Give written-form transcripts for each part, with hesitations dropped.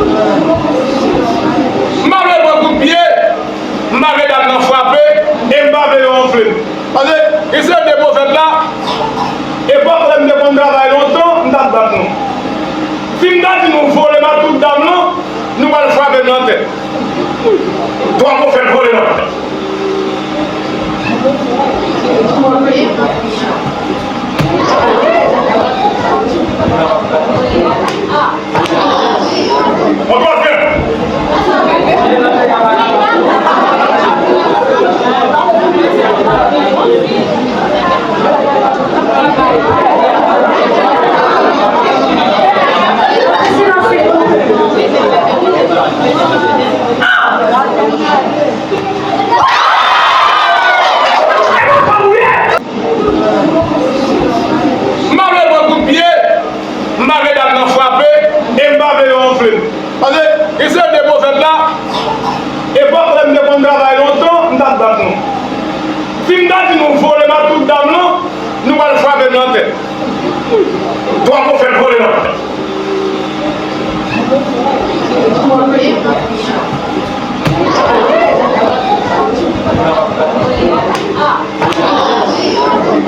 M pa vle pran kout pye, m pa vle dam nan frape, e m pa vle yo wonfle m. Paske, istwa de pwofèt la, epòk lè m te konn travay lontan, m t ap bat nou. Si m ta di nou vole m ak tout dam lan, nou pral frape m nan tèt. 3 pwofèt vole nan tèt. On twazyèm. M pa vle pran kout pye, m pa vle dam nan frape, e m pa vle yo wonfle m. Paske, istwa de pwofèt la, epòk lè m te konn travay lontan, m t ap bat nou. Si m ta di nou vole m ak tout dam lan, nou pral frape m nan tèt. 3 pwofèt vole nan tèt.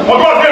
On twazyèm.